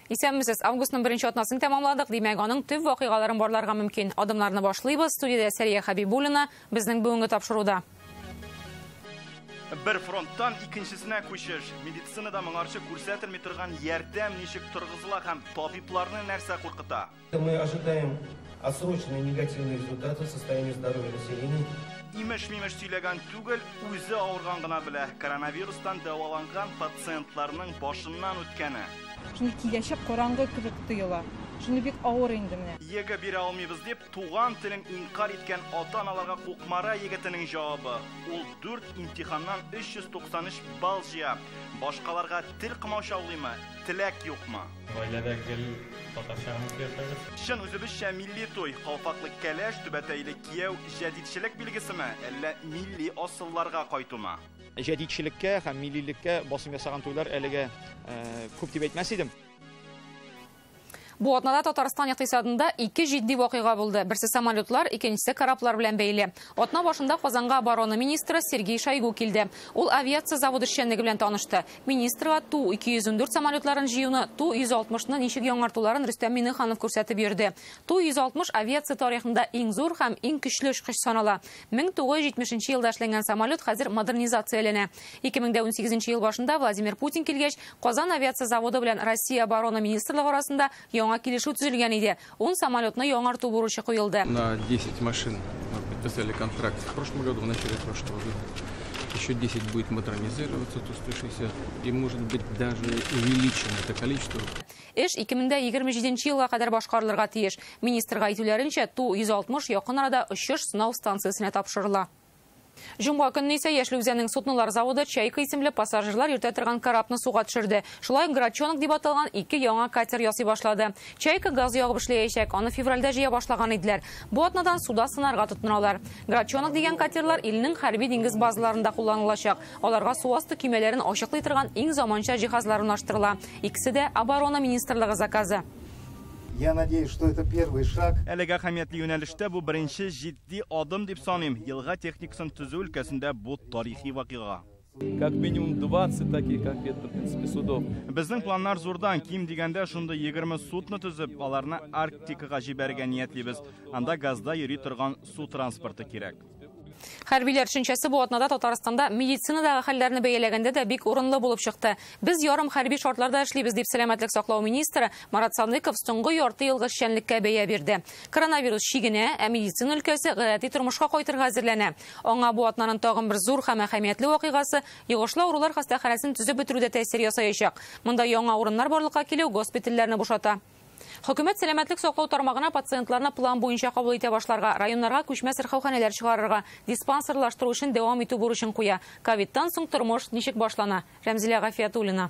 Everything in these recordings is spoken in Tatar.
Исәнмесез, августның беренче атнасын тәмамладык. Димәк, аның төп вакыйгаларын барларга мөмкин. Адымнарны башлыйбыз. Студиядә Сәрия Хәбибуллина, безнең бүгенге тапшыруда. Бер фронттан икенчесенә күчеш. Медицинада моңарчы күрсәтелми торган ярдәм ничек торгызыла һәм табибларны нәрсә куркыта? Мы ожидаем отсроченные негативные результаты состояния здоровья населения. Имеш-мимеш сөйләгән түгел, үзе авырган гына белә. Коронавирустан дәваланган пациентларның башыннан үткәне. Шундый киләчәк караңгы кебек тоела. Шундый бик авыр инде менә. ЕГЭ бирә алмыйбыз дип, туган телен инкарь иткән ата-аналарга Кукмара егетенең җавабы. Ул 4 имтиханнан 393 балл җыя. Башкаларга тел комачаулыймы, теләк юкмы? Гаиләдә гел татарча гына сөйләшәбез. Чын үзебезчә милли туй, калфаклы кәләш, түбәтәйле кияү җәдитчелек билгесеме, әллә милли асылларга кайтумы? Җәдитчелеккә һәм миллилеккә басым ясаган туйлар әлегә күп дип әйтмәс идем. Бу атнада Татарстан икътисадында ике җитди вакыйга булды. Берсе самолетлар, икенчесе кораблар белән бәйле. Атна башында Казанга оборона министры Сергей Шойгу килде. Ул авиация заводы эшчәнлеге белән танышты. Министрга Ту-214 самолетларын җыюны, Ту-160-ны ничек яңартуларын Рөстәм Миңнеханов күрсәтеп йөрде. Ту-160 авиация тарихында иң зур һәм иң көчле очкыч санала. 1970 елда эшләнгән самолет хәзер модернизацияләнә. 2018 ел башында Владимир Путин килгәч, Казан авиация заводы белән Россия оборона министрлыгы арасында яңа килешү төзелгән иде. 10 самолетны яңарту бурычы куелды. На 10 машин мы подписали контракт в прошлом году, в начале прошлого года. Еще 10 будет модернизироваться, Ту-160, и, может быть, даже увеличим это количество. Эш 2027 елга кадәр башкарылырга тиеш. Министрга әйтүләренчә, Ту-160 якын арада очыш сынау станциясенә тапшырыла. Җомга көнне исә Яшел Үзәннең суднолар заводы Чайка исемле пассажирлар йөртә торган корабны суга төшерде. Шулай ук Грачонок дип аталган ике яңа катер ясый башлады. Чайка газ ягып эшләячәк, аны февральдә җыя башлаган иделәр. Бу атнадан суда сынарга тотыналар. Грачонок дигән катерлар илнең хәрби диңгез базаларында кулланылачак. Аларга су асты көймәләрен ачыклый торган иң заманча җиһазлар урнаштырыла. Икесе дә оборона министрлыгы заказы. Я надеюсь, что это первый шаг. Әлеге әһәмиятле юнәлештә бу беренче җитди адым дип саныйм. Елга техникасын төзү өлкәсендә бу тарихи вакыйга. Как минимум 20 таких конкретно, в принципе, судов. Безнең планнар зурдан, ким дигәндә шундый 20 судно төзеп, аларны Арктикага җибәрергә ниятлибез. Анда газда йөри торган су транспорты кирәк. Хәрбиләр төшенчәсе бу атнада Татарстанда медицинадагы хәлләрне бәяләгәндә дә бик урынлы булып чыкты. Без ярым хәрби шартларда эшлибез, дип сәламәтлек саклау министры Марат Садыков соңгы ярты елгы эшчәнлеккә бәя бирде. Коронавирус чигенә, ә медицина өлкәсе гадәти тормышка кайтырга әзерләнә. Аңа бу атнаның тагын бер зур һәм әһәмиятле вакыйгасы йогышлы авырулар хастаханәсен төзеп бетерүдә тәэсир ясаячак. Монда яңа урыннар барлыкка килү госпитальләрне бушата. Хөкүмәт сәламәтлек саклау тармагына пациентларны план буенча кабул итә башларга, районнарга күчмә сырхауханәләр чыгарырга, диспансерлаштыру эшен дәвам итү бурычын куя. Ковидтан соң тормыш ничек башлана? Рәмзилә Гафиятуллина.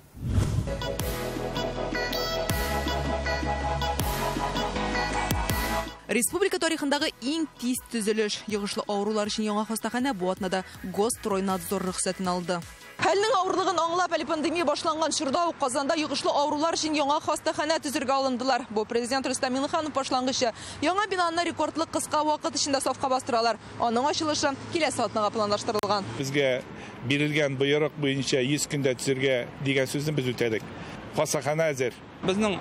Республика тарихындагы иң тиз төзелеш. Йогышлы авырулар өчен яңа хастаханә бу атнада Госстройнадзор рөхсәтен алды. Хәлнең авырлыгын аңлап, әле пандемия башланган чорда ук Казанда йогышлы авырулар өчен яңа хастаханә төзергә алындылар. Бу президент Рөстәм Миңнеханов башлангычы. Яңа бинаны рекордлы кыска вакыт эчендә сафка бастыралар. Аның ачылышы киләсе атнага планлаштырылган. Безгә бирелгән боерык буенча 100 көндә төзергә дигән сүзне без үтәдек. Хастаханә әзер. Безнең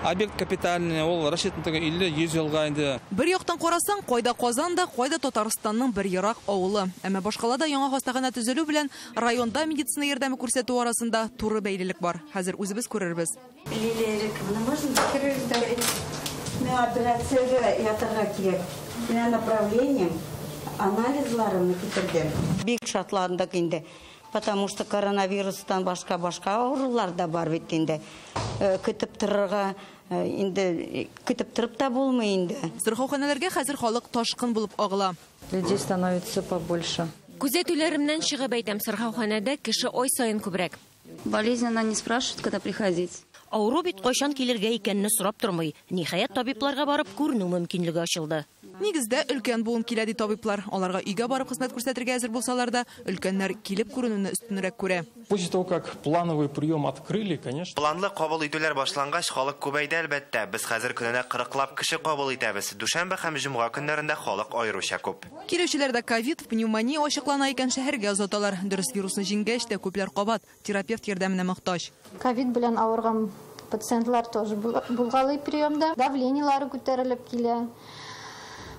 объект капитальный, ул расчетный теге 50-100 елга инде. Бер яктан карасаң, кайда Казан да, кайда Татарстанның бер ерак авылы. Әмма башкалада яңа хастаханә төзелү белән районда медицина ярдәме күрсәтү арасында туры бәйлелек бар. Хәзер үзебез күрербез. Лилия Ирековна, можно Менә операциягә ятырга кирәк. Менә направлением, анализларымны китердем. Бик шатландык инде. Потому что коронавирустан башка-башка авырулар да бар бит инде. Көтеп торырга инде, көтеп торып та булмый инде. Сырхауханәләргә хәзер халык ташкын булып агыла. Людей становится побольше. Күзәтүләремнән чыгып әйтәм, сырхауханәдә кеше ай саен күбрәк. Болезнь она не спрашивает, когда приходить. Авыру бит кайчан килергә икәнне сорап тормый. Ниһаять, табибларга барып күренү мөмкинлеге ачылды. Нигездә өлкән буын килә ди табиблар. Аларга өйгә барып хезмәт күрсәтергә әзер булсалар да, өлкәннәр килеп күренүне өстенрәк күрә. После того, как плановый прием открыли, конечно. Планлы кабул итүләр башлангач, халык күбәйде әлбәттә. Без хәзер көненә 40лап кеше кабул итәбез. Дүшәмбе һәм җомга көннәрендә халык аеруча күп. Килүчеләрдә ковид, пневмония ачыклана икән, шәһәргә озаталар. Дөрес, вирусны җиңгәч тә күпләр кабат терапевт ярдәменә мохтаҗ. Ковид белән авырган Пациентлар тоже булгалый приемда. Давлениелары күтәрелеп килә.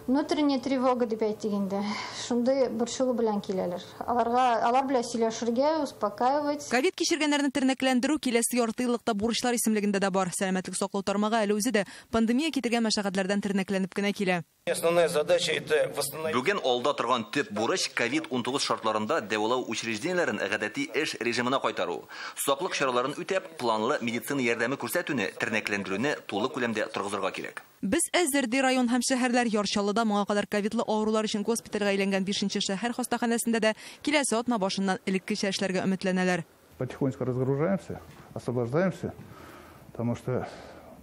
Внутренняя тревога дип әйтик инде. Шундый борчылу белән киләләр. Алар белән сөйләшергә, успокаивать. Ковид кичергәннәрне тернәкләндерү киләсе ярты еллыкта бурычлар исемлегендә дә бар. Сәламәтлек саклау тармагы әле үзе дә пандемия китергән мәшәкатьләрдән тернәкләнеп кенә килә. Основная задача это восстановить. Бүген алда торган төп бурыч ковид-19 шартларында дәвалау учреждениеләрен гадәти эш режимына кайтару. Саклык чараларын үтәп, планлы медицина ярдәме күрсәтүне, тернәкләндерүне тулы күләмдә торгызырга кирәк. Без әзер, ди район һәм шәһәрләр. Яр Чаллыда моңа кадәр ковидлы авырулар өчен госпитальгә әйләнгән 5нче шәһәр хастаханәсендә дә киләсе атна башыннан элеккечә эшләргә өметләнәләр. Потихонечку разгружаемся, освобождаемся, потому что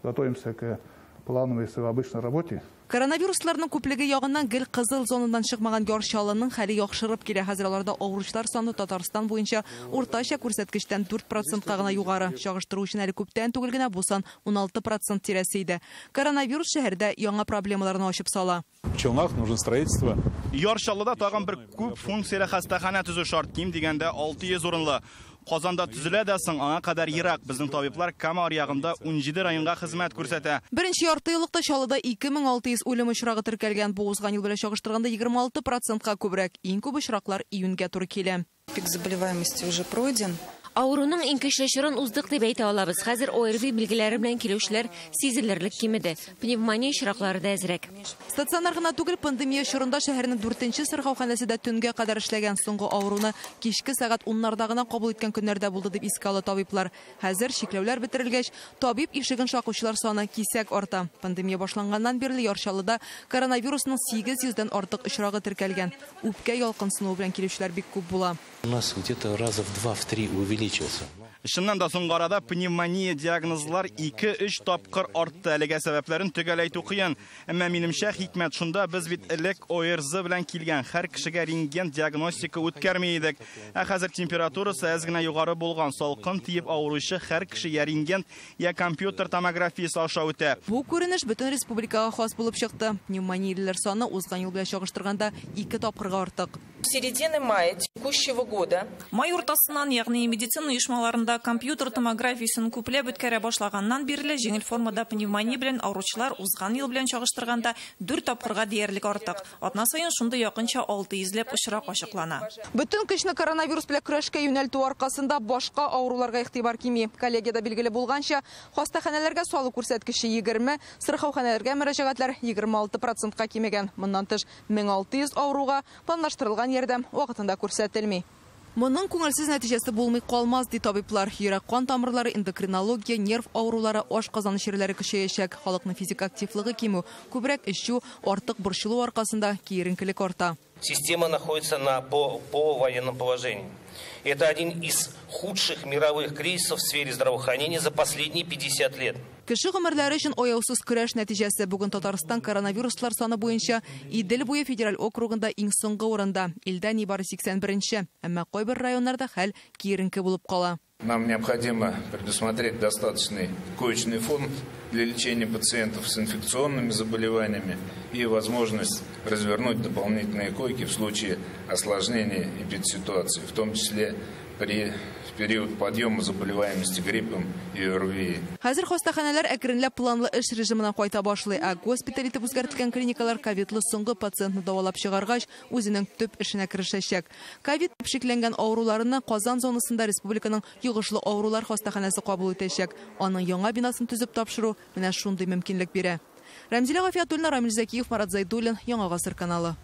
готовимся к плановой своей обычной работе. Коронавирусларның күплеге ягыннан гел кызыл зонадан чыкмаган Яр Чаллының хәле яхшырып килә. Хәзер аларда авыручылар саны Татарстан буенча уртача күрсәткечтән 4%-ка гына югары. Чагыштыру өчен әле күптән түгел генә бу сан 16% тирәсе иде. Коронавирус шәһәрдә яңа проблемаларны ачып сала. В Челнах нужно строительство. Яр Чаллыда тагын бер күп функцияле хастаханә төзү шарт. Ким дигәндә 600 урынлы. Казанда төзелә дә соң, аңа кадәр ерак. Безнең табиблар Кама аръягында 17 районга хезмәт күрсәтә. Беренче ярты еллыкта Чаллыда 2600 үлем очрагы теркәлгән. Бу узган ел белән чагыштырганда 26%-ка күбрәк. Иң күп очраклар июньгә туры килә. Пик заболеваемости уже пройден. Авыруның иң көчле чорын уздык дип әйтә алабыз. Хәзер ОРВИ билгеләре белән килүчеләр сизелерлек кимеде. Пневмония очраклары да әзрәк. Стационар гына түгел, пандемия чорында шәһәрнең 4нче сырхауханәсе дә төнгә кадәр эшләгән. Соңгы авыруны кичке сәгать 10-ларда гына кабул иткән көннәрдә булды дип искә ала табиблар. Хәзер чикләүләр бетерелгәч, табиб ишеген шакучылар саны кисәк арта. Пандемия башланганнан бирле Яр Чаллыда коронавирусның 800-дән артык очрагы теркәлгән. Үпкә ялкынсынуы белән килүчеләр бик күп була. У нас где-то раза в 2-3 увеличился. Чыннан да соңгы арада пневмония диагнозлар 2-3 тапкыр артты. Әлегә сәбәпләрен төгәл әйтү кыен. Әмма минемчә хикмәт шунда, без бит элек ОРЗ белән килгән һәр кешегә рентген диагностика үткәрми идек. Ә хәзер температурасы әз генә югары булган, салкын тиеп авыручы һәр кеше я рентген, я компьютер томографиясе аша үтә. Бу күренеш бөтен республикага хас булып чыкты. Пневмонияләр саны узган ел белән чагыштырганда 2 тапкырга артык. Середины мая текущего года. Май уртасыннан, ягъни медицина оешмаларында компьютер томографиясен күпләп үткәрә башлаганнан бирле җиңел формада пневмония белән авыручылар узган ел белән чагыштырганда 4 тапкырга диярлек артык. Атна саен шундый якынча 600ләп очрак ачыклана. Бөтен көчне коронавирус белән көрәшкә юнәлтү аркасында башка авыруларга игътибар кими. Коллегиядә билгеле булганча, хастаханәләргә салу күрсәткече 20, сырхауханәләргә мөрәҗәгатьләр 26%-ка кимегән. Моннан тыш 1600 авыруга планлаштырылган ярдәм вакытында күрсәтелми. Моның күңелсез нәтиҗәсе булмый калмас, ди табиблар. Йөрәк-кан тамырлары, эндокринология, нерв авырулары, ашказаны чирләре көчәячәк. Халыкның физик активлыгы кимү, күбрәк эчү, артык борчылу аркасында киеренкелек арта. Система находится на полувоенном положении. Это один из худших мировых кризисов в сфере здравоохранения за последние 50 лет. Кеше гомерләре өчен аяусыз көрәш нәтиҗәсе. Бүген Татарстан коронавируслар саны буенча Идел буе федераль округында иң соңгы урында. Илдә нибары 81-нче. Әмма кайбер районнарда хәл киеренке булып кала. Нам необходимо предусмотреть достаточный коечный фонд для лечения пациентов с инфекционными заболеваниями и возможность развернуть дополнительные койки в случае осложнения эпидситуации, в том числе в период подъема заболеваемости гриппом и ОРВИ. Хәзер хастаханәләр әкренләп планлы эш режимына кайта башлый, ә госпиталь итеп үзгәртелгән клиникалар ковидлы соңгы пациентны дәвалап чыгаргач, үзенең төп эшенә керешәчәк. Ковид дип шикләнгән авыруларны Казан зонасында республиканың йогышлы авырулар хастаханәсе кабул итәчәк. Аның яңа бинасын төзеп тапшыру менә шундый мөмкинлек бирә. Рәмзилә Гафиятуллина, Рамил Зәкиев, Марат Зайдуллин, Яңа Гасыр каналы.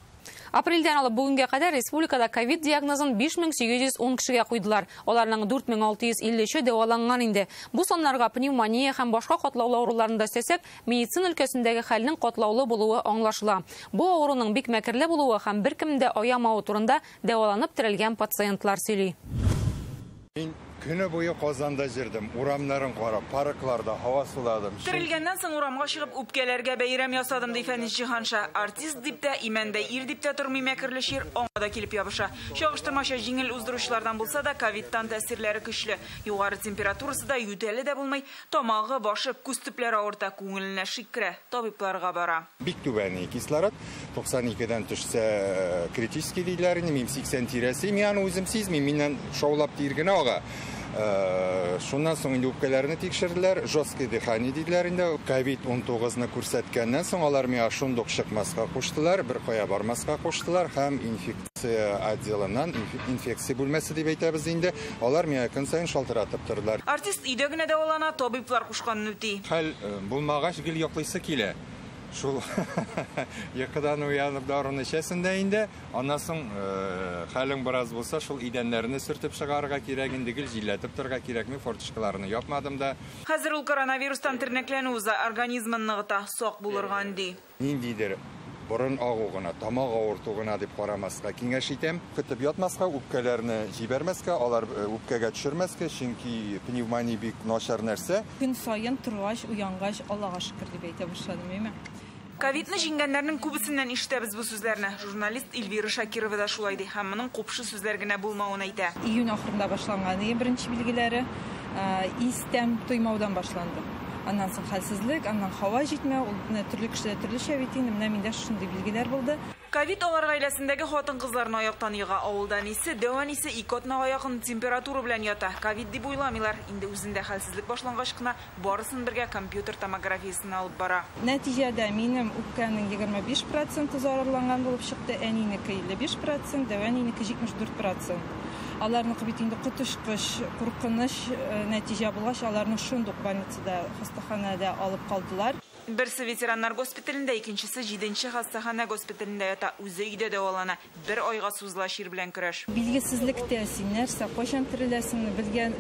Апрельдән алып бүгенгә кадәр республикада ковид диагнозын 5810 кешегә куйдылар. Аларның 4653-е дәваланган инде. Бу саннарга пневмония һәм башка катлаулы авыруларны да өстәсәк, медицина өлкәсендәге хәлнең катлаулы булуы аңлашыла. Бу авыруның бик мәкерле булуы һәм беркемне дә аямавы турында дәваланып терелгән пациентлар сөйли. Мин көне буе Казанда йөрдем, урамнарын карап, паркларда һава суладым. Терелгәннән соң урамга чыгып үпкәләргә бәйрәм ясадым, ди Фәнис Җиһанша. Артист дип тә, имәндә ир дип тә тормый мәкерле чир аңа да килеп ябыша. Чагыштырмача җиңел уздыручылардан булса да, ковидтан тәэсирләре көчле. Югары температурасы да, ютәле дә булмый, тамагы, башы, күз төпләре авырта, күңеленә шик керә, табибларга бара. Бик түбән кислород, 92-дән төшсә критический диләр, мин 80 тирәсе, мин аны үзем сизмим, миннән шаулап тир генә ага. Шуннан соң инде үпкәләрне тикшерделәр, жесткое дыхание диделәр инде. Ковид-19-ны күрсәткәннән соң алар миңа шундук чыкмаска куштылар, бер кая бармаска куштылар һәм инфекция отделыннан, инфекция бүлмәсе дип әйтәбез инде, алар миңа көн саен шалтыратып тордылар. Артист өйдә генә дәвалана, табиблар кушканын үти. Хәл булмагач гел йоклыйсы килә. Шул йокыдан уянып даруны эчәсең дә инде, аннан соң хәлең бераз булса, шул идәннәрне сөртеп чыгарырга кирәк инде, гел җилләтеп торырга кирәк. Мин форточкаларны япмадым да. Хәзер ул коронавирустан тернәкләнү уза, организмын ныгыта, сак булырга өнди. Ниндидер борын агу гына, тамак авырту гына дип карамаска киңәш итәм. Көтеп ятмаска, үпкәләрне җибәрмәскә, алар үпкәгә төшермәскә, чөнки пневмония бик начар нәрсә. Көн саен торгач, уянгач, Аллага шөкер дип әйтә башладым, әйме? Ковидны җиңгәннәрнең күбесеннән ишетәбез бу сүзләрне. Журналист Эльвира Шакирова да шулай ди һәм моның купшы сүзләр генә булмавын әйтә. Июнь ахырында башланган беренче билгеләре ис тәм тоймаудан башланды. Аннан соң хәлсезлек, аннан һава җитмәү, ул төрле кешеләр төрлечә бит инде, менә миндә шундый билгеләр булды. Ковид алар гаиләсендәге хатын-кызларны аяктан ега. Авылда әнисе, дәү әнисе ике атнага якын температура белән ята. Ковид дип уйламыйлар. Инде үзендә хәлсезлек башлангач кына барысын бергә компьютер томографиясен алып бара. Нәтиҗәдә минем үпкәнең 25% зарарланган булып чыкты, әнинеке 55%, дәү әнинеке 74%. Аларныкы бит инде коточкыч, куркыныч нәтиҗә булгач, аларны шундук больницада, хастаханәдә алып калдылар. Берсе ветераннар госпиталендә, икенчесе 7-нче хастаханә госпиталендә ята. Үзе өйдә дәвалана. Бер айга сузыла чир белән көрәш. Билгесезлектә син нәрсә, кайчан тереләсеңне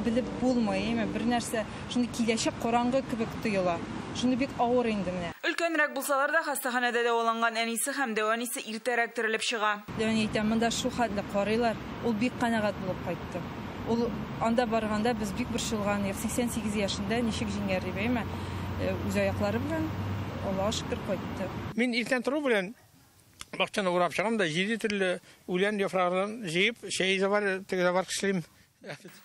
белеп булмый, әйме? Бер нәрсә шундый киләчәк караңгы кебек тоела. Шундый бик авыр инде менә. Өлкәнрәк булсалар да хастаханәдә дәваланган әнисе һәм дәү әнисе иртәрәк терелеп чыга. Дәү әни әйтә, монда шул хәтле карыйлар. Ул бик канәгать булып кайтты. Ул анда барганда без бик борчылган, 88 яшендә ничек җиңәр дип, әйме? Үз аяклары белән Аллаһка шөкер кайтты. Мин иртән тору белән бакчаны урап чыгам да 7 төрле үлән яфракларын җыеп, чәй завар, теге завар эшлим.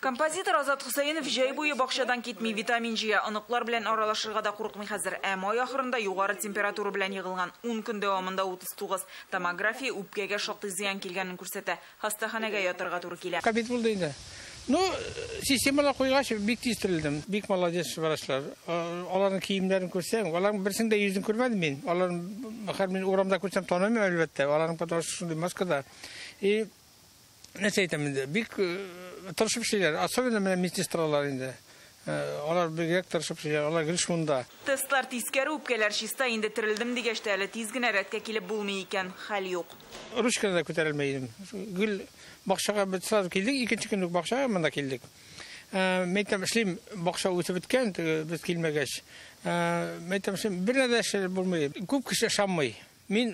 Композитор Азат Хусаинов җәй буе бакчадан китми, витамин җыя, оныклар белән аралашырга да курыкмый хәзер. Ә май ахырында югары температура белән егылган. 10 көн дәвамында 39. Томография үпкәгә шактый зыян килгәнен күрсәтә. Хастаханәгә ятырга туры килә. Ковид булды инде. Ну, системалар куйгач бик тиз терелдем. Бик молодец врачлар. Аларның киемнәрен күрсәң, аларның берсен дә йөзен күрмәдем мин. Аларның хәр мин урамда күрсәм танымыйм әлбәттә. Аларның потому что шундый маскада. И нәрсә әйтәм инде, бик тырышып эшлиләр, особенно менә медсестралар инде. Алар бигрәк тырышып эшлиләр, алар гел шунда. Тестлар тискәре, үпкәләр чиста, инде терелдем дигәч тә әле тиз генә рәткә килеп булмый икән, хәл юк. Ручканы да күтәрелмәй идем. Гел бакчага без сразу килдек, икенче көн үк бакчага монда килдек. Мен әйтәм, эшлим, бакча үсеп беткән, без килмәгәч. Мен әйтәм, эшлим, бер дә эш булмый. Күп кеше ышанмый. Мин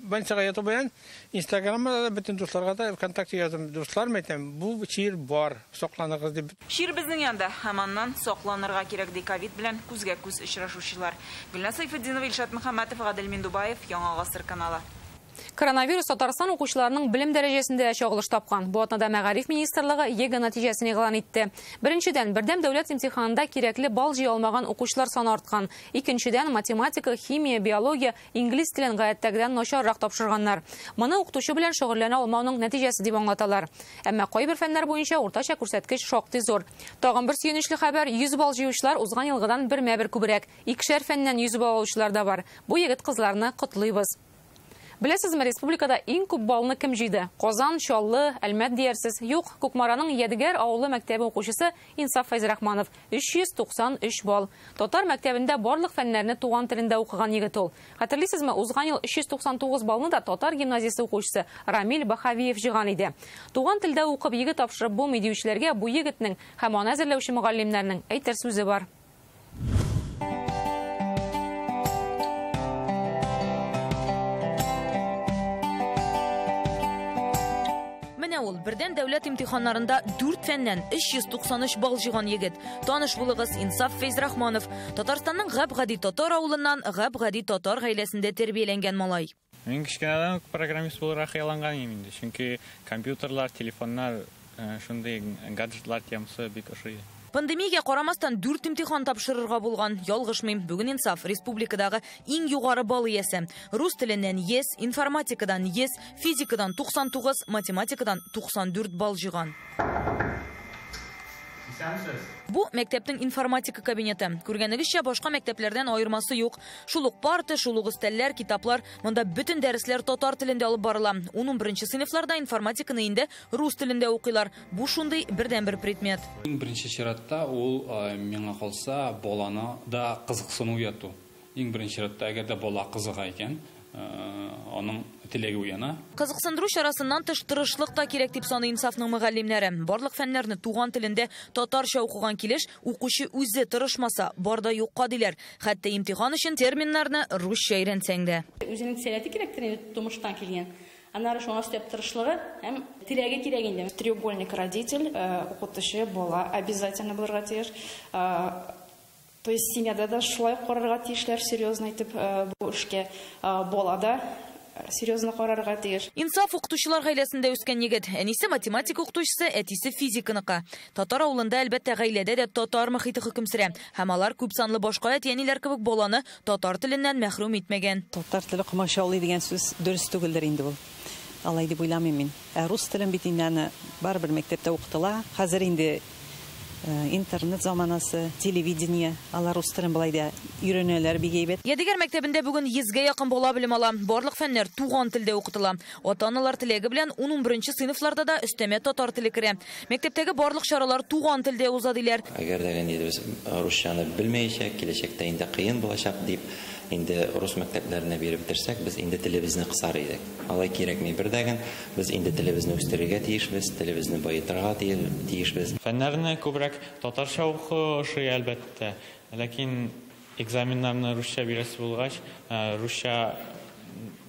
больницага яту белән Инстаграмда да бөтен дусларга да ВКонтакте яздым. Дуслар, мен әйтәм, бу чир бар, сакланыгыз дип. Чир безнең янда һәм аннан сакланырга кирәк, ди ковид белән күзгә күз очрашучылар. Гөлназ Сайфетдинова, Илшат Мөхәммәтов, Гадел Миндубаев, Яңа Гасыр каналы. Коронавирус Татарстан укучыларының белем дәрәҗәсендә чагылыш тапкан. Бу атнада Мәгариф министрлыгы ЕГЭ нәтиҗәсен игълан итте. Беренчедән, бердәм дәүләт имтиханында кирәкле балл җыя алмаган укучылар саны арткан. Икенчедән, математика, химия, биология, инглиз телен гадәттәгедән начаррак тапшырганнар. Моны укытучы белән шөгыльләнә алмауның нәтиҗәсе дип аңлаталар. Әмма кайбер фәннәр буенча уртача күрсәткеч шактый зур. Тагын бер сөенечле хәбәр: 100 балл җыючылар узган елгыдан бермә-бер күбрәк. Икешәр фәннән 100 балл алучылар да бар. Бу егет-кызларны котлыйбыз. Беләсезме, республикада иң күп баллны кем җыйды? Казан, Чаллы, Әлмәт диярсез. Юк, Кукмараның Ядегәр авылы мәктәбе укучысы Инсаф Фәйзрахманов 393 балл. Татар мәктәбендә барлык фәннәрне туган телендә укыган егет ул. Хәтерлисезме, узган ел 399 баллны да татар гимназиясе укучысы Рамиль Бахавиев җыйган иде. Туган телдә укып егет тапшырып булмый диючеләргә бу егетнең һәм аны әзерләүче мөгаллимнәрнең әйтер сүзе бар. Ул бердәм дәүләт имтиханнарында 4 фәннән 393 балл җыйган егет. Таныш булыгыз, Инсаф Фәйзрахманов. Татарстанның гап-гади татар авылыннан гап-гади татар гаиләсендә тәрбияләнгән малай. Мин кечкенәдән үк программист булырга хыялланган идем инде. Чөнки компьютерлар, телефоннар, шундый гаджетлар темасы бик ошый. Пандемиягә карамастан 4 имтихан тапшырырга булган. Ялгышмыйм, бүген Инсаф республикадагы иң югары балл иясе. Рус теленнән 100, информатикадан 100, физикадан 99, математикадан 94 балл җыйган. Исәнмесез. Бу мәктәпнең информатика кабинеты. Күргәнегезчә, башка мәктәпләрдән аермасы юк. Шул ук парта, шул ук өстәлләр, китаплар. Монда бөтен дәресләр татар телендә алып барыла. 10-11 сыйныфларда информатиканы инде рус телендә укыйлар. Бу шундый бердәнбер предмет. Иң беренче чиратта ул миңа калса баланы да кызыксыну уяту. Иң беренче чиратта, әгәр дә бала кызыга икән, аның теләге уяна. Кызыксындыру чарасыннан тыш тырышлык та кирәк дип саный Инсафның мөгаллимнәре. Барлык фәннәрне туган телендә татарча укыган килеш укучы үзе тырышмаса, бар да юкка диләр. Хәтта имтихан өчен терминнарны русча өйрәнсәң дә. Үзенең сәләте кирәктер инде, тумыштан килгән. Аннары шуңа өстәп тырышлыгы һәм теләге кирәк инде. Треугольник родитель, укытучы, бала обязательно булырга тиеш. То есть семьяда да шулай карарга тиешләр, серьезно итеп бу эшкә, бала да серьезно карарга тиеш. Инсаф укытучылар гаиләсендә үскән егет. Әнисе математика укытучысы, әтисе физиканыкы. Татар авылында, әлбәттә, гаиләдә дә татар мохите хөкем сөрә. Һәм алар күп санлы башка әти-әниләр кебек баланы татар теленнән мәхрүм итмәгән. Татар теле комачаулый дигән сүз дөрес түгелдер инде ул. Алай дип уйламыйм мин. Ә рус телен бит инде аны барыбер мәктәптә укытыла. Хәзер инде интернет заманасы, телевидение, алар рус телен былай да өйрәнәләр бик әйбәт. Ядегәр мәктәбендә бүген 100гә якын бала белем ала. Барлык фәннәр туган телдә укытыла. Ата-аналар теләге белән 10-11 сыйныфларда да өстәмә татар теле керә. Мәктәптәге барлык чаралар туган телдә уза диләр. Әгәр дә инде без русчаны белмәячәк, киләчәктә инде кыен булачак дип, инде рус мәктәпләренә биреп бетерсәк, без инде телебезне кысар идек. Алай кирәкми бер дә генә, без инде телебезне үстерергә тиешбез, телебезне баетырга тиешбез. Фәннәрне күбрәк татарча уку ошый, әлбәттә. Ләкин экзаменнарны русча бирәсе булгач, русча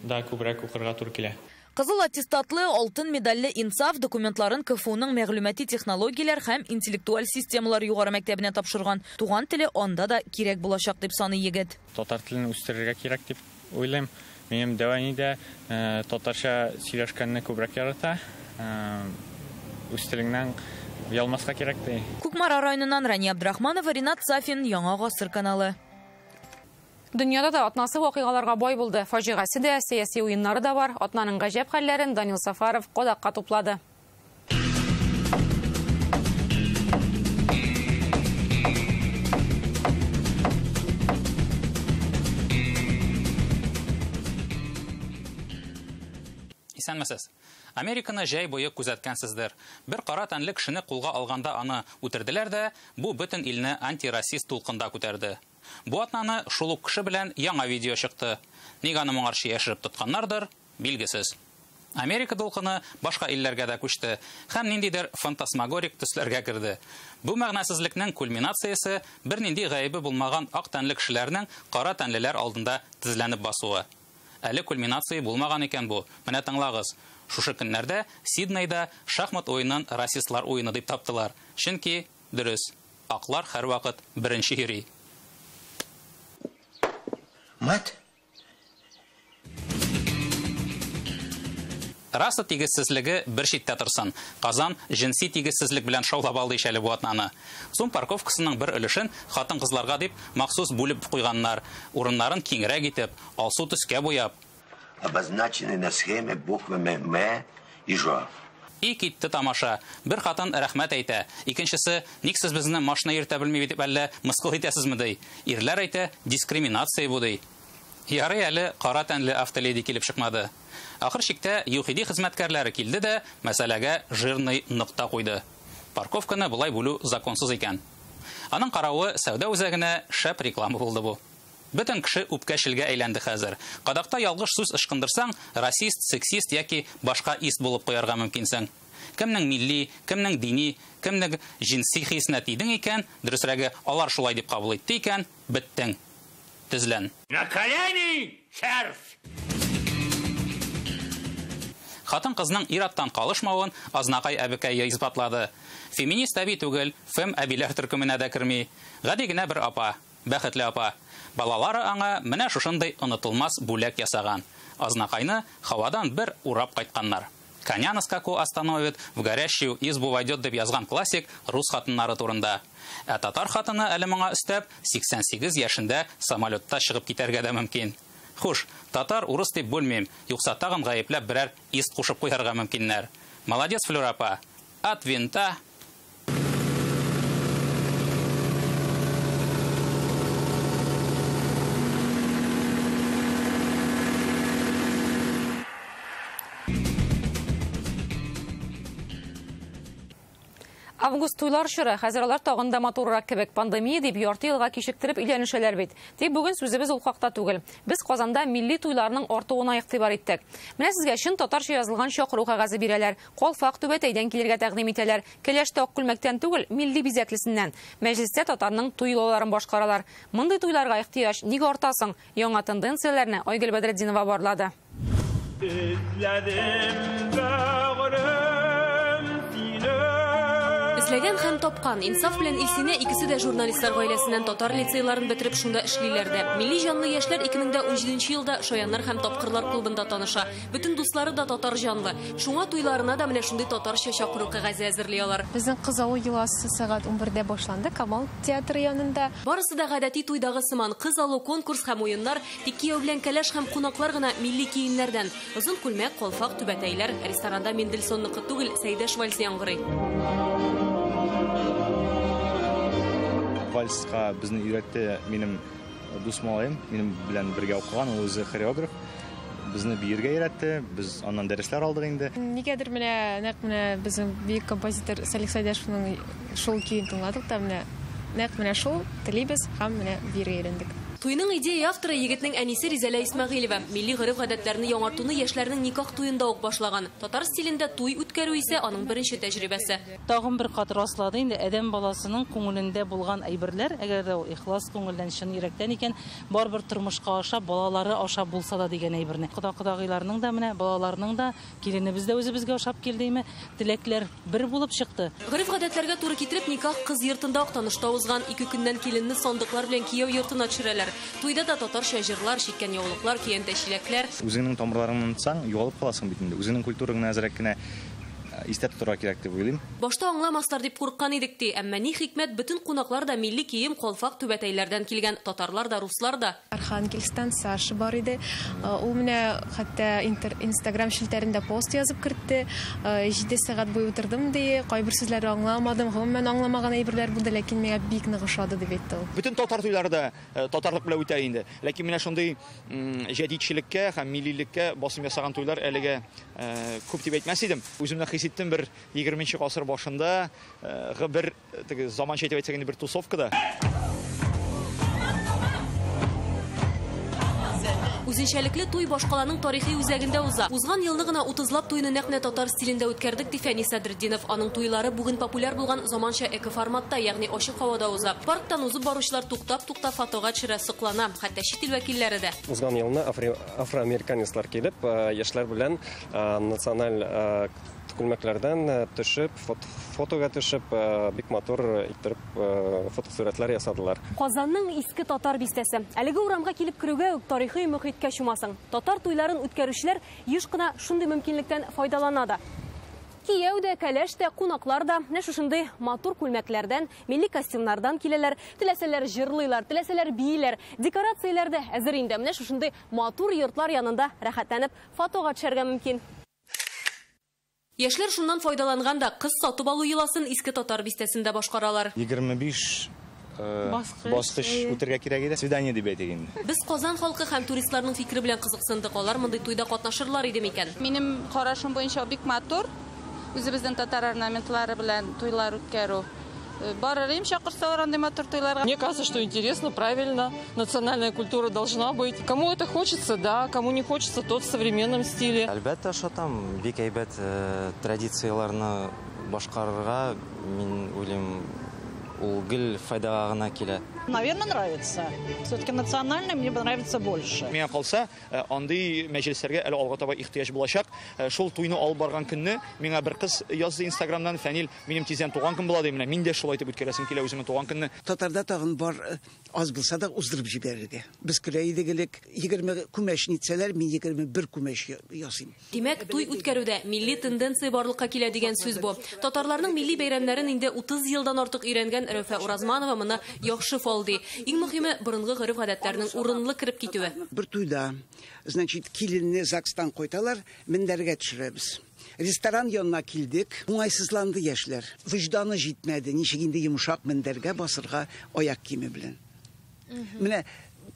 да күбрәк укырга туры килә. Кызыл аттестатлы, алтын медальле Инсаф документларын КФУның мәгълүмати технологияләр һәм интеллектуаль системалар югары мәктәбенә тапшырган. Туган теле анда да кирәк булачак дип саный егет. Татар телен үстерергә кирәк дип уйлыйм. Минем дәү әни дә татарча сөйләшкәнне күбрәк ярата. Үз телеңнән оялмаска кирәк ди. Кукмара районыннан Рания Абдрахманова, Ринат Сафин, Яңа Гасыр каналы. Дөньяда да атнасы вакыйгаларга бай булды. Фаҗигасе дә, сәяси уеннары да бар. Атнаның гаҗәп хәлләрен Данил Сафаров кадакка туплады. Исәнмесез. Американы җәй буе күзәткәнсездер. Бер кара тәнле кешене кулга алганда аны үтерделәр дә, бу бөтен илне антирасист тулкында күтәрде. Бу атнаны шул ук кеше белән яңа видео чыкты. Ник аны моңарчы яшереп тотканнардыр, билгесез. Америка дулкыны башка илләргә дә күчте һәм ниндидер фантасмагорик төсләргә керде. Бу мәгънәсезлекнең кульминациясе бернинди гаебе булмаган ак тәнле кешеләрнең кара тәнлеләр алдында тезләнеп басуы. Әле кульминация булмаган икән бу. Менә тыңлагыз. Шушы көннәрдә Сиднейда шахмат уенын расистлар уены дип таптылар. Чөнки дөрес, аклар һәрвакыт беренче йөри. Мат? Раса тигезсезлеге бер читтә торсын. Казан җенси тигезсезлек белән шаулап алды ич әле бу атнаны. Сум парковкасының бер өлешен хатын-кызларга дип махсус бүлеп куйганнар. Урыннарын киңрәк итеп, алсу төскә буяп. Обозначены на схеме буквами М и Ж. И китте тамаша. Бер хатын рәхмәт әйтә. Икенчесе, ник сез безне машина йөртә белми дип әллә мыскыл итәсезме ди. Ирләр әйтә, дискриминация бу ди. Ярый әле кара тәнле автоледи килеп чыкмады. Ахыр чиктә ЮХИДИ хезмәткәрләре килде дә мәсьәләгә жирный нокта куйды. Парковканы болай бүлү законсыз икән. Аның каравы сәүдә үзәгенә шәп реклама булды бу. Бөтен кеше үпкәчелгә әйләнде хәзер. Кадакта ялгыш сүз ычкындырсаң, расист, сексист яки башка ист булып куярга мөмкинсең. Кемнең милли, кемнең дини, кемнең җинси хисенә тидең икән, дөресрәге, алар шулай дип кабул итте икән, беттең. Тезлән. На колени, червь! Хатын-кызның ир-аттан калышмавын Азнакай әбекәе исбатлады. Феминист әби түгел, фем әбиләр төркеменә дә керми. Гади генә бер апа, бәхетле апа. Балалары аңа менә шушындый онытылмас бүләк ясаган. Азнакайны һавадан бер урап кайтканнар. Коня на скаку остановит, в горящую избу войдет дип язган классик рус хатыннары турында. Ә татар хатыны әле моңа өстәп 88 яшендә самолетта чыгып китәргә дә мөмкин. Хуш, татар урыс дип бүлмим, юкса тагын гаепләп берәр ист кушып куярга мөмкиннәр. Молодец, Флюра апа. От винта. Август туйлар чоры, хәзер алар тагын да матуррак кебек. Пандемия дип ярты елга кичектереп өйләнешәләр бит. Тик бүген сүзебез ул хакта түгел. Без Казанда милли туйларның артуына игътибар иттек. Менә сезгә чын татарча язылган чакыру кәгазе бирәләр. Калфак түбәтәйдән килергә тәкъдим итәләр. Кәләш тә ак күлмәктән түгел, милли бизәклесеннән. Мәҗлестә татарның туй йолаларын башкаралар. Мондый туйларга ихтыяҗ нигә арта соң? Яңа тенденцияләрне Айгөл Бәдретдинова барлады. Эзләгән һәм тапкан. Инсаф белән Илсинә икесе дә журналистлар гаиләсеннән, татар лицейларын бетереп шунда эшлиләр дә. Милли җанлы яшьләр 2017 елда Шаяннар һәм Тапкырлар клубында таныша. Бөтен дуслары да татар җанлы. Шуңа туйларына да менә шундый татарча чакыру кәгазе әзерли алар. Безнең кыз алу йоласы сәгать 11дә башланды Камал театры янында. Барысы да гадәти туйдагы сыман: кыз алу, конкурс һәм уеннар. Тик кияү белән кәләш һәм кунаклар гына милли киемнәрдән. Озын күлмәк, калфак, түбәтәйләр. Ресторанда Мендельсонныкы түгел, Сәйдәш вальсы яңгырый. Вальска безне өйрәтте минем дус малаем, минем белән бергә укыган, ул үзе хореограф. Безне биергә өйрәтте, без аннан дәресләр алдык инде. Нигәдер менә нәкъ менә безнең бөек композитор Салих Сәйдәшевның шул көен тыңладык та, менә нәкъ менә шул телибез һәм менә биергә өйрәндек. Туйның идея авторы егетнең әнисе Ризәлә Исмәгыйлева. Милли гореф-гадәтләрне яңартуны яшьләрнең никах туенда ук башлаган. Татар стилендә туй үткәрү исә аның беренче тәҗрибәсе. Тагын бер кат раслады инде адәм баласының күңелендә булган әйберләр, әгәр дә ул ихлас күңелдән, чын йөрәктән икән, барыбер тормышка аша, балалары аша булса да дигән әйберне. Кода-кодагыйларның да менә, балаларның да, киленебез дә үзебезгә ошап килдеме, теләкләр бер булып чыкты. Гореф-гадәтләргә туры китереп никах кыз йортында Актанышта узган. 2 көннән киленне сандыклар белән кияү йортына төшерәләр. Туйда да татарча җырлар, чиккән яулыклар, көянтә-чиләкләр. Үзеңнең тамырларыңны онытсаң, югалып каласың бит инде. Үзеңнең культураңны әзрәк кенә истә тотарга кирәк дип уйлыйм. Башта аңламаслар дип курыккан идек ди, әмма ни хикмәт, бөтен кунаклар да милли кием, калфак, түбәтәйләрдән килгән, татарлар да, руслар да. Архангельстан Саша бар иде. Ул менә хәтта Инстаграм челтәрендә пост язып кертте. 7 сәгать буе утырдым ди, кайбер сүзләрне аңламадым, гомумән аңламаган әйберләр булды, ләкин миңа бик нык ошады дип әйтте ул. Бөтен татар туйлары да татарлык белән үтә инде. Ләкин менә шундый җәдитчелеккә һәм миллилеккә басым ясаган туйлар әлегә күп дип әйтмәс идем. Үземне хис иттем бер 20 гасыр башында бер теге заманча әйтеп әйтсәк инде бер тусовкада. Үзенчәлекле туй башкаланың тарихи үзәгендә уза. Узган елны гына 30лап туйны нәкъ менә татар стилендә үткәрдек, ди Фәнис Садретдинов. Аның туйлары бүген популяр булган заманча экоформатта, ягъни ачык һавада уза. Парктан узып баручылар туктап-туктап фотога төшерә, соклана, хәтта чит ил вәкилләре дә. Узган елны афроамериканецлар килеп, яшьләр белән националь күлмәкләрдән төшеп, фотога төшеп, бик матур иттереп фотосурәтләр ясадылар. Казанның иске татар бистәсе. Әлеге урамга килеп керүгә үк тарихи мөхиткә чумасың. Татар туйларын үткәрүчеләр еш кына шундый мөмкинлектән файдалана да. Кияү дә, кәләш тә, кунаклар да менә шушындый матур күлмәкләрдән, милли костюмнардан киләләр. Теләсәләр җырлыйлар, теләсәләр бииләр. Декорацияләр дә әзер инде. Менә шушындый матур йортлар янында рәхәтләнеп фотога төшәргә мөмкин. Яшьләр шуннан файдаланган да кыз сатып алу йоласын иске татар бистәсендә башкаралар. 25 баскыч үтәргә кирәк иде. Свидание дип әйтик инде. Без Казан халкы һәм туристларның фикере белән кызыксындык. Алар мондый туйда катнашырлар иде микән? Минем карашым буенча бик матур. Үзебезнең татар орнаментлары белән туйлар үткәрү. Барыр им чакырсалар андый матур туйларга. Мне кажется, что интересно, правильно. Национальная культура должна быть. Кому это хочется, да, кому не хочется, тот в современном стиле. Әлбәттә, шатам, бик әйбәт традицияларны башкарырга, мин уйлыйм, ул гел файдага гына килә. Наверное, нравится. Все-таки национальное мне нравится больше. Миңа калса, андый мәҗлесләргә әле алга таба ихтыяҗ булачак. Шул туйны алып барган көнне миңа бер кыз язды Инстаграмнан: "Фәнил, минем тиздән туган көн була", ди. Менә мин дә шулай итеп үткәрәсем килә үземнең туган көнне. Татарда тагын бар, аз булса да уздырып җибәрергә. Без көлә идек элек, 20 күмәч нитсәләр, мин 21 күмәч ясыйм. Димәк, туй үткәрүдә милли тенденция барлыкка килә дигән сүз бу. Татарларның милли бәйрәмнәрен инде 30 елдан артык өйрәнгән Рәүфә Уразманова моны яхшы фалды. Иң мөһиме борынгы гореф-гадәтләрнең урынлы кереп китүе. Бер туйда, значит, киленне ЗАГСтан кайталар, мендәргә төшерәбез. Ресторан янына килдек, уңайсызланды яшьләр. Вөҗданы җитмәде, ничек инде йомшак мендәргә басырга аяк киеме белән. Менә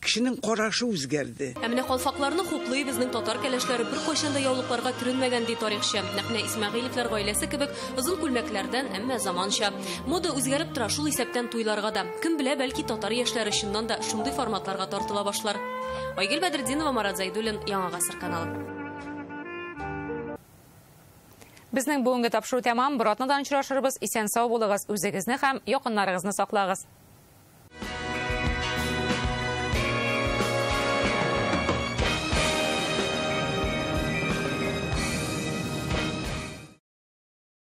Кешенең карашы үзгәрде. Ә менә калфакларны хуплый, безнең татар кәләшләре беркайчан да яулыкларга төренмәгән, ди тарихчы. Нәкъ менә Исмәгыйлевләр гаиләсе кебек озын күлмәкләрдән, әмма заманча. Мода үзгәреп тора, шул исәптән туйларга да. Кем белә, бәлки татар яшьләре чыннан да шундый форматларга тартыла башлар. Айгөл Бәдретдинова, Марат Зәйдуллин, Яңа Гасыр каналы. Безнең бүгенге тапшыру тәмам. Бер атнадан очрашырбыз. Исән сау булыгыз, үзегезне һәм якыннарыгызны саклагыз.